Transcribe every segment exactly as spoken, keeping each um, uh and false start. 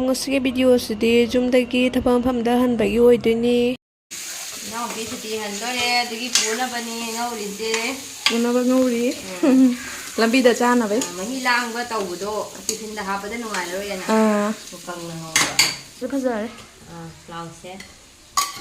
ꯃꯁꯤꯒꯤ ꯚꯤꯗꯤꯑꯣꯁꯤꯗꯤ ꯌꯨꯝꯗꯒꯤ ꯊꯕꯛ ꯃꯐꯝꯗ ꯍꯟꯕꯒꯤ ꯑꯣꯏꯗꯣꯏꯅꯤ꯫ ꯏꯅꯥꯎꯄꯤ ꯁꯨꯇꯤ ꯍꯟꯗꯣꯔꯦ, ꯑꯗꯨꯒꯤ ꯄꯨꯅꯕꯅꯤ ꯉꯧꯔꯤꯁꯦ꯫ ꯄꯨꯅꯕ ꯉꯧꯔꯤ꯫ ꯂꯝꯕꯤꯗ ꯆꯥꯅꯕꯩ꯫ ꯑꯥ, ꯃꯍꯤ ꯂꯥꯡꯕ ꯇꯧꯕꯗꯣ ꯇꯤꯐꯤꯟꯗ ꯍꯥꯞꯄꯗ ꯅꯨꯡꯉꯥꯏꯔꯣꯏꯅ꯫ ꯑꯥ꯫ ꯀꯪꯅ ꯉꯧꯕ꯫ ꯑꯗꯨ ꯐꯖꯔꯦ꯫ ꯑꯥ, ꯕ꯭ꯂꯥꯎꯁꯁꯦ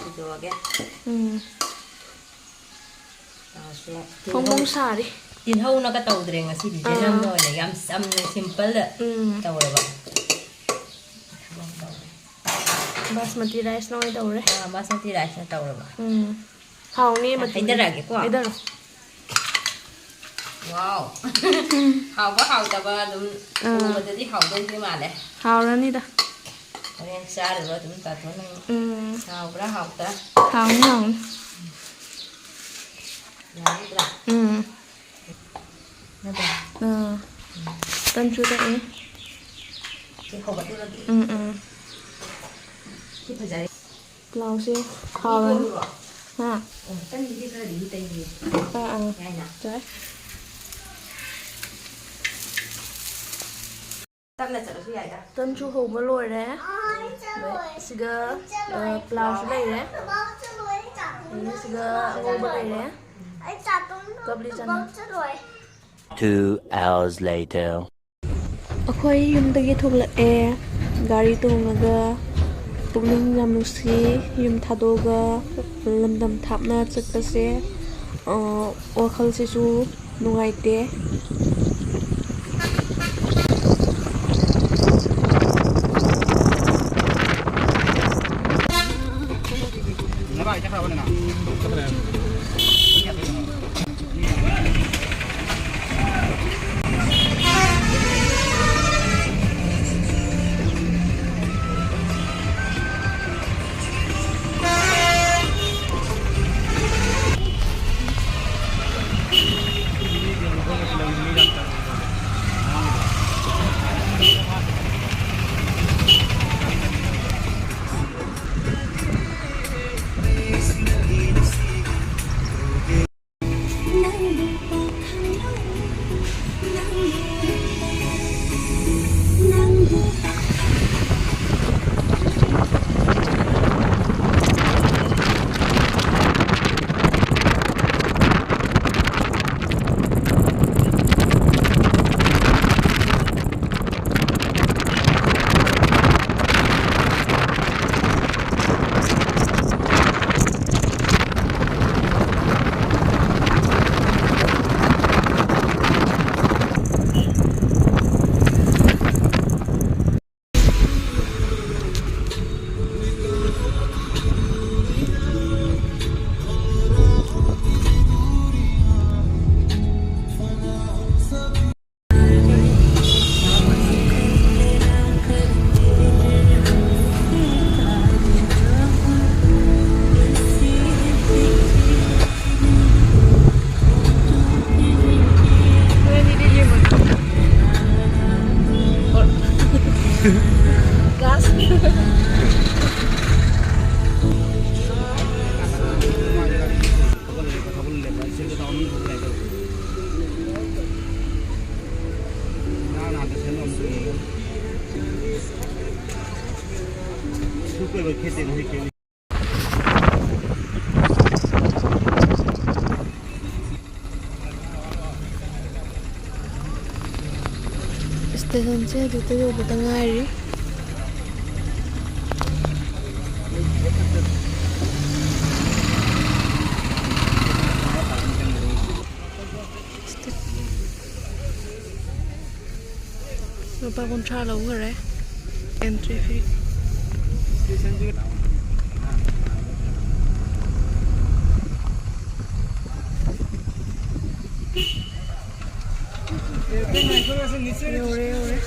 ꯁꯤꯗꯣꯛꯑꯒꯦ꯫ ꯎꯝ꯫ ꯕ꯭ꯂꯥꯎꯁꯁꯦ ꯐꯣꯡ ꯐꯣꯡ ꯇꯤꯜꯍꯧ-, ꯁꯥꯔꯤ꯫ ꯇꯤꯜꯍꯧꯅꯒ ꯇꯧꯗ꯭ꯔꯦ ꯉꯁꯤꯗꯤ꯫ ꯑꯥ꯫ ꯖꯦꯅꯝꯅ ꯑꯣꯏꯅ ꯌꯥꯝ ꯆꯝꯅ ꯁꯤꯝꯄꯜꯗ ꯎꯝ꯫ ꯇꯧꯔꯕ꯫ ꯕꯥꯁꯃꯇꯤ ꯔꯥꯏꯁꯅ ꯑꯣꯏꯅ ꯇꯧꯔꯦ꯫ ꯑꯥ, ꯕꯥꯁꯃꯇꯤ ꯔꯥꯏꯁꯅ ꯇꯧꯔꯕ꯫ ꯎꯝ꯫ ꯍꯥꯎꯅꯤ ꯃꯆꯨꯗꯤ꯫ ꯍꯩꯗꯔꯛꯑꯒꯦꯀꯣ꯫ ꯍꯩꯗꯔꯣ꯫ ꯋꯥꯎ꯫ ꯍꯥꯎꯕ ꯍꯥꯎꯇꯕ ꯑꯗꯨꯝ ꯑꯥ꯫ ꯎꯕꯗꯗꯤ ꯍꯥꯎꯗꯧꯗꯤ ꯃꯥꯜꯂꯦ꯫ ꯍꯥꯎꯔꯅꯤꯗ꯫ ꯍꯣꯔꯦꯟ ꯆꯥꯔꯨꯔꯣ ꯑꯗꯨꯝ ꯇꯥꯊꯣꯛꯅ꯫ ꯎꯝ꯫ ꯍꯥꯎꯕ꯭ꯔꯥ ꯍꯥꯎꯇ꯭ꯔꯥ? ꯍꯥꯎꯅꯤ, ꯍꯥꯎꯅꯤ꯫ ꯌꯥꯔꯗ꯭ꯔꯥ? ꯎꯝ꯫ ꯅꯠꯇ꯭ꯔꯥ? ꯑꯥ꯫ ꯇꯟꯁꯨ ꯇꯛꯏ꯫ ꯁꯤ ꯍꯧꯒꯠꯂꯨꯔꯒꯦ꯫ ꯎꯝ, ꯎꯝ꯫ ꯁꯤ ꯐꯖꯔꯦ꯫ ꯄ꯭ꯂꯥꯎꯁꯦ ꯍꯥꯎꯔꯅꯤ꯫ ꯍꯥ? ꯑꯣ, ꯇꯟꯁꯤꯗꯤ ꯈꯔꯗꯤ ꯇꯩꯒꯦ꯫ ꯑꯥ, ꯑꯥ꯫ ꯌꯥꯏꯅ? ꯌꯥꯏ꯫ ꯇꯞꯅ ꯆꯠꯂꯁꯨ ꯌꯥꯏꯗ꯫ ꯇꯟꯁꯨ ꯍꯧꯕ ꯂꯣꯏꯔꯦ꯫ ꯑꯗꯩ ꯁꯤꯒ, ꯑ, ꯄ꯭ꯂꯥꯎꯁꯨ ꯂꯩꯔꯦ꯫ ꯑꯗꯩ ꯁꯤꯒ ꯑꯉꯧꯕ ꯂꯩꯔꯦ꯫ ꯀꯞꯂꯤ ꯆꯅꯥ꯫ Two hours later. ꯑꯩꯈꯣꯏ ꯌꯨꯝꯗꯒꯤ ꯊꯣꯛꯂꯛꯑꯦ꯫ ꯒꯥꯔꯤ ꯇꯣꯡꯉꯒ ꯄꯨꯛꯅꯤꯡ ꯌꯥꯝ ꯅꯨꯡꯁꯤ꯫ ꯌꯨꯝ ꯊꯥꯗꯣꯛꯑꯒ ꯂꯝꯗꯝ ꯊꯥꯞꯅ ꯆꯠꯄꯁꯦ, ꯑ, ꯋꯥꯈꯜꯁꯤꯁꯨ ꯅꯨꯡꯉꯥꯏꯇꯦ꯫ ꯁ꯭ꯇꯦꯁꯟꯁꯦ ꯍꯧꯖꯤꯛꯇ ꯌꯧꯕꯗ ꯉꯥꯏꯔꯤ꯫ ꯂꯨꯄꯥ ꯀꯨꯟꯊ꯭ꯔꯥ ꯂꯧꯈꯔꯦ entry fee꯫ ꯌꯧꯔꯦ, ꯌꯧꯔꯦ꯫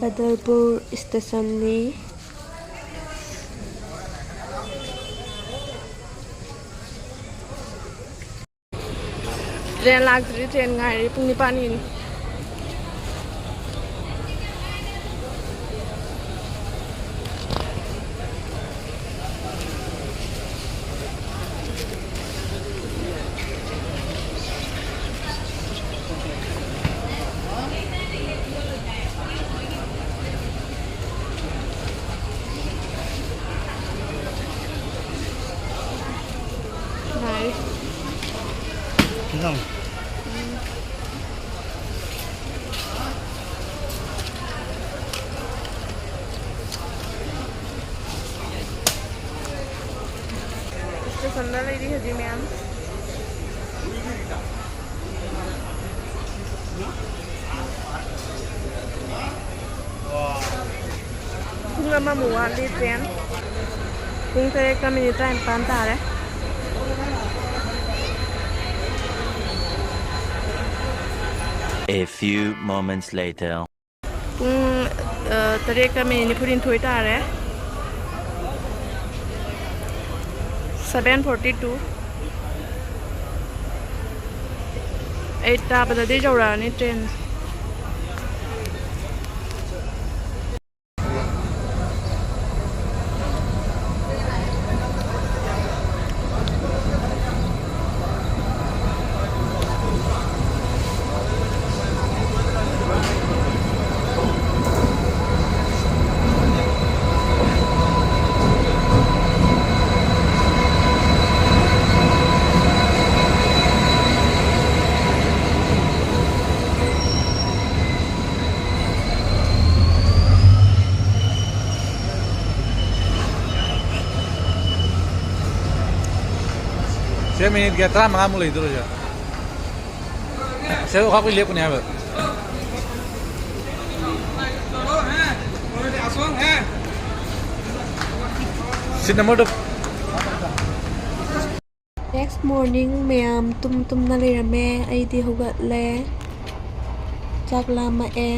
ꯕꯗꯔꯄꯨꯔ ꯁ꯭ꯇꯦꯁꯟꯅꯤ꯫ ꯇ꯭ꯔꯦꯟ ꯂꯥꯛꯇ꯭ꯔꯤ, ꯇ꯭ꯔꯦꯟ ꯉꯥꯏꯔꯤ, ꯄꯨꯡ ꯅꯤꯄꯥꯟꯒꯤꯅꯤ꯫ ꯉꯥꯏꯔꯤ꯫ ꯏꯟꯖꯥꯡ꯫ ꯁ꯭ꯇꯦꯁꯟꯗ ꯂꯩꯔꯤ ꯍꯧꯖꯤꯛ ꯃꯌꯥꯝ꯫ ꯄꯨꯡ ꯑꯃꯃꯨꯛ ꯋꯥꯠꯂꯤ ꯇ꯭ꯔꯦꯟ꯫ ꯄꯨꯡ ꯇꯔꯦꯠꯀ ꯃꯤꯅꯤꯠ ꯇꯔꯥꯅꯤꯄꯥꯟ ꯇꯥꯔꯦ꯫ A few moments later. ꯄꯨꯡ, ꯑ, ꯇꯔꯦꯠꯀ ꯃꯤꯅꯤꯠ ꯅꯤꯐꯨꯅꯤꯊꯣꯏ ꯇꯥꯔꯦ꯫ Seven forty two. Eight ꯇꯥꯕꯗꯗꯤ ꯌꯧꯔꯛꯑꯅꯤ train꯫ ꯁꯦ, ꯃꯤꯅꯤꯠ ꯀꯌꯥ, ꯇꯔꯥꯃꯉꯥꯃꯨꯛ ꯂꯩꯗꯣꯏꯔꯣ ꯁꯦ? ꯁꯦ, ꯑꯩꯈꯣꯏ ꯂꯦꯞꯄꯅꯦ ꯍꯥꯏꯕ꯫ Seat number two. Next morning ꯃꯌꯥꯝ ꯇꯨꯝ ꯇꯨꯝꯅ ꯂꯩꯔꯝꯃꯦ꯫ ꯑꯩꯗꯤ ꯍꯧꯒꯠꯂꯦ꯫ ꯆꯥꯛ ꯂꯥꯝꯃꯛꯑꯦ꯫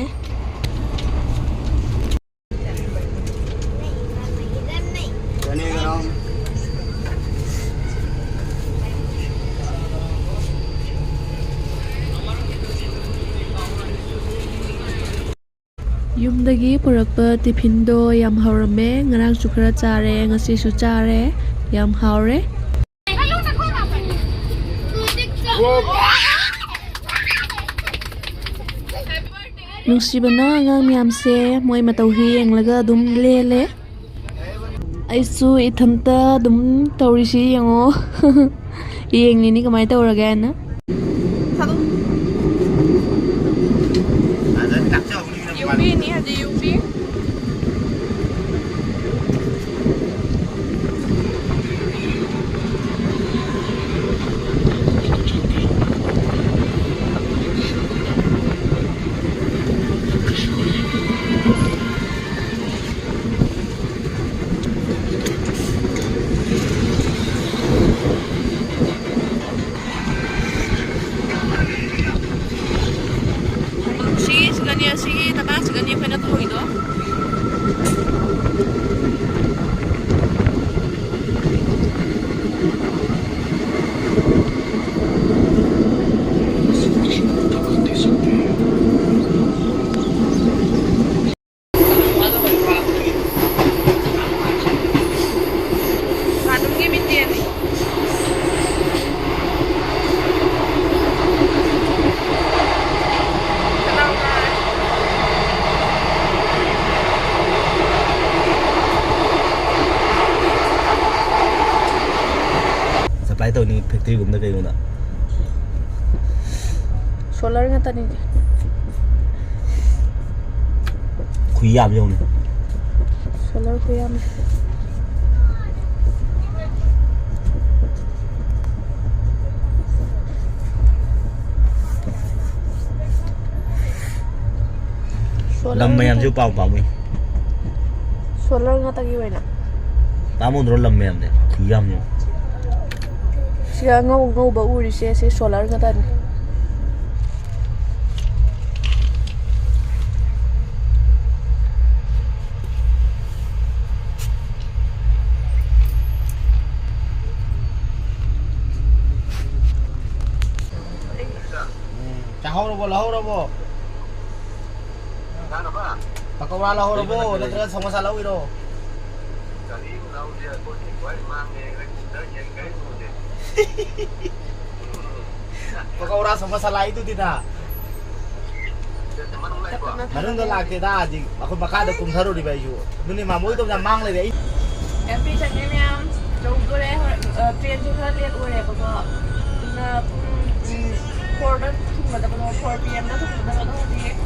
ꯌꯨꯝꯗꯒꯤ ꯄꯨꯔꯛꯄ ꯇꯤꯐꯤꯟꯗꯣ ꯌꯥꯝ ꯍꯥꯎꯔꯝꯃꯦ꯫ ꯉꯔꯥꯡꯁꯨ ꯈꯔ ꯆꯥꯔꯦ, ꯉꯁꯤꯁꯨ ꯆꯥꯔꯦ꯫ ꯌꯥꯝ ꯍꯥꯎꯔꯦ꯫ ꯅꯨꯡꯁꯤꯕꯅ ꯑꯉꯥꯡ ꯃꯌꯥꯝꯁꯦ ꯃꯣꯏ ꯃꯇꯧꯁꯦ ꯌꯦꯡꯂꯒ ꯑꯗꯨꯝ ꯂꯦꯜꯂꯦ꯫ ꯑꯩꯁꯨ ꯏꯊꯟꯇ ꯑꯗꯨꯝ ꯇꯧꯔꯤꯁꯤ ꯌꯦꯡꯉꯣ꯫ ꯌꯦꯡꯉꯤꯅꯤ ꯀꯃꯥꯏꯅ ꯇꯧꯔꯒꯦ ꯍꯥꯏꯅ꯫ ꯌꯨꯝꯕꯤꯅꯤ ꯍꯧꯖꯤꯛ ꯌꯨꯝꯕꯤ꯫ ꯃꯥꯁꯤꯒꯅꯤ ꯑꯩꯈꯣꯏꯅ ꯊꯣꯡꯉꯤꯗꯣ꯫ ꯉꯥꯅꯨꯒꯤ ꯃꯤꯇꯦꯟ꯫ ꯁꯄ꯭ꯂꯥꯏ ꯇꯧꯅꯤ ꯐꯦꯛꯇ꯭ꯔꯤꯒꯨꯝꯕꯗ ꯀꯩꯒꯨꯝꯕꯗ꯫ ꯁꯣꯂꯔ ꯉꯥꯛꯇꯅꯤꯅꯦ꯫ ꯈꯨꯌꯥꯝ ꯌꯧꯅꯤ꯫ ꯁꯣꯂꯔ ꯈꯨꯌꯥꯝ꯫ ꯁꯣꯂꯔ ꯂꯝ ꯃꯌꯥꯝꯁꯨ ꯉꯥꯛꯇ-, ꯄꯥꯎ ꯄꯥꯝꯃꯨꯏ꯫ ꯁꯣꯂꯔ ꯉꯥꯛꯇꯒꯤ ꯑꯣꯏꯅ꯫ ꯄꯥꯝꯃꯨꯗ꯭ꯔꯣ ꯂꯝ ꯃꯌꯥꯝꯁꯦ? ꯈꯨꯌꯥꯝ ꯌꯧꯅꯤ꯫ ꯁꯤꯗ ꯑꯉꯧ ꯑꯉꯧꯕ ꯎꯔꯤꯁꯦ ꯁꯤ ꯁꯣꯂꯔ ꯉꯥꯛꯇꯅꯤ꯫ ꯎꯝ, ꯆꯥꯍꯧꯔꯕꯣ, ꯂꯧꯍꯧꯔꯕꯣ? ꯄꯀꯧꯔꯥ ꯂꯧꯍꯧꯔꯕꯣ, ꯅꯠꯇ꯭ꯔꯒ ꯁꯃꯣꯁꯥ ꯂꯧꯏꯔꯣ? ꯄꯀꯧꯔꯥ ꯁꯃꯣꯁꯥ ꯂꯥꯛꯏꯗꯨꯗꯤ ꯅ꯫ ꯃꯅꯨꯡꯗ ꯂꯥꯛꯇꯦꯗ, ꯍꯧꯖꯤꯛ ꯑꯩꯈꯣꯏ ꯃꯈꯥꯗ ꯀꯨꯝꯊꯔꯨꯔꯤꯕ ꯑꯩꯁꯨ꯫ ꯑꯗꯨꯅꯤ ꯃꯥꯃꯣ ꯍꯣꯏꯗꯣ ꯌꯥꯝ ꯃꯥꯡ ꯂꯩꯔꯦ꯫ ꯑꯩ ꯂꯝꯕꯤ ꯆꯪꯉꯦ ꯃꯌꯥꯝ, ꯌꯧꯗꯣꯔꯦ꯫ ꯍꯣꯏ, ꯑ, ꯇ꯭ꯔꯦꯟꯁꯦ ꯈꯔ ꯂꯦꯠ ꯑꯣꯏꯔꯦꯕꯀꯣ꯫ ꯑꯗꯨꯅ ꯄꯨꯡ, ꯎꯝ, ꯐꯣꯔꯗ ꯊꯨꯡꯒꯗꯕꯗꯣ, ꯐꯣꯔ ꯄꯤ ꯑꯦꯝꯗ ꯊꯨꯡꯒꯗꯕꯗꯣ ꯍꯧꯖꯤꯛ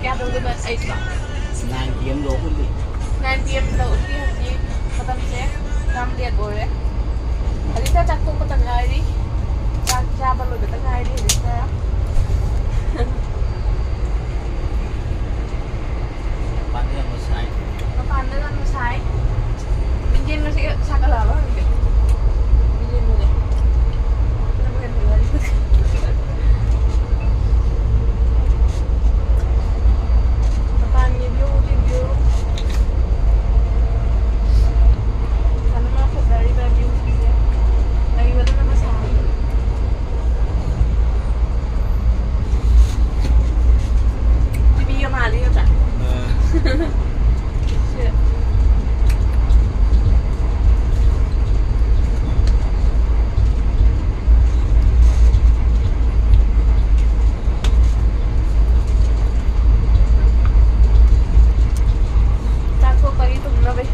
ꯀꯌꯥ ꯇꯧꯗꯣꯏꯕ? ꯑꯩꯠꯂꯣ? ꯅꯥꯏꯟ ꯄꯤ ꯑꯦꯝꯗ ꯎꯠꯂꯤ꯫ ꯅꯥꯏꯟ ꯄꯤ ꯑꯦꯝꯗ ꯎꯠꯂꯤ ꯍꯧꯖꯤꯛ꯫ ꯃꯇꯝꯁꯦ ꯌꯥꯝ ꯂꯦꯠ ꯑꯣꯏꯔꯦ꯫ ꯍꯧꯖꯤꯛꯇ ꯆꯥꯛ ꯇꯣꯛꯄꯇ ꯉꯥꯏꯔꯤ꯫ ꯆꯥꯛ ꯆꯥꯕ ꯂꯣꯏꯕꯇ ꯉꯥꯏꯔꯤ ꯍꯧꯖꯤꯛꯇ꯫ ꯃꯄꯥꯟꯗ ꯌꯥꯝꯅ ꯁꯥꯏ꯫ ꯃꯄꯥꯟꯗ ꯌꯥꯝꯅ ꯁꯥꯏ꯫ ꯏꯟꯖꯤꯟ ꯃꯁꯤ ꯁꯥꯒꯠꯂꯛꯑꯕ ꯍꯧꯖꯤꯛ꯫ ꯏꯟꯖꯤꯟ ꯃꯁꯤ꯫ ꯁꯤꯅꯕꯨ ꯍꯦꯟꯅ ꯐꯖꯔꯤ꯫ ꯆꯥꯛ ꯇꯣꯛꯄꯒꯤ ꯇꯨꯝꯅꯕꯩ꯫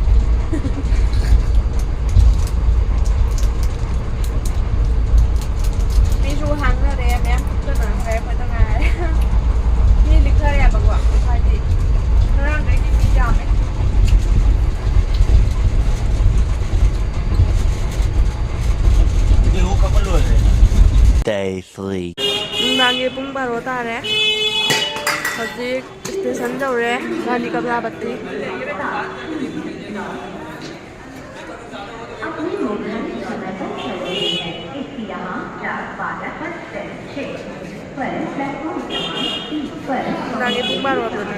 ꯃꯤꯁꯨ ꯍꯥꯡꯅꯔꯦ, ꯃꯌꯥꯝ ꯊꯣꯛꯇꯅꯈ꯭ꯔꯦ, ꯑꯩꯈꯣꯏꯗ ꯉꯥꯏꯔꯦ꯫ ꯃꯤꯗꯤ ꯈꯔ ꯌꯥꯝꯕꯀꯣ, ꯍꯥꯏꯗꯤ ꯉꯔꯥꯡꯗꯩꯗꯤ ꯃꯤ ꯌꯥꯝꯃꯦ꯫ ꯚꯤꯗꯤꯑꯣ ꯀꯛꯄ ꯂꯣꯏꯔꯦ꯫ Day three. ꯅꯨꯡꯗꯥꯡꯒꯤ ꯄꯨꯡ ꯕꯥꯔꯣ ꯇꯥꯔꯦ꯫ ꯍꯧꯖꯤꯛ ꯁ꯭ꯇꯦꯁꯟ ꯌꯧꯔꯦ, ꯔꯥꯅꯤ ꯀꯃꯂꯥꯕꯇꯤ꯫ अपनी निर्धारित समय पर चल रही है। इसलिए यहाँ चार बारह पर स्टैंड छः पर प्लेटफॉर्म क्रमांक तीन पर ꯅꯨꯡꯗꯥꯡꯒꯤ ꯄꯨꯡ ꯕꯥꯔꯣ ꯑꯗꯨꯅꯤ꯫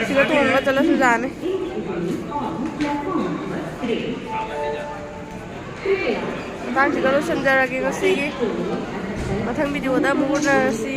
ꯁꯤꯒ ꯇꯣꯡꯉꯒ ꯆꯠꯂꯁꯨ ꯌꯥꯅꯤ꯫ ꯃꯇꯥꯡꯁꯤꯒ ꯂꯣꯏꯁꯤꯟꯖꯔꯒꯦ ꯉꯁꯤꯒꯤ꯫ ꯃꯊꯪ ꯚꯤꯗꯤꯑꯣꯗ ꯑꯃꯨꯛ ꯎꯅꯔꯁꯤ꯫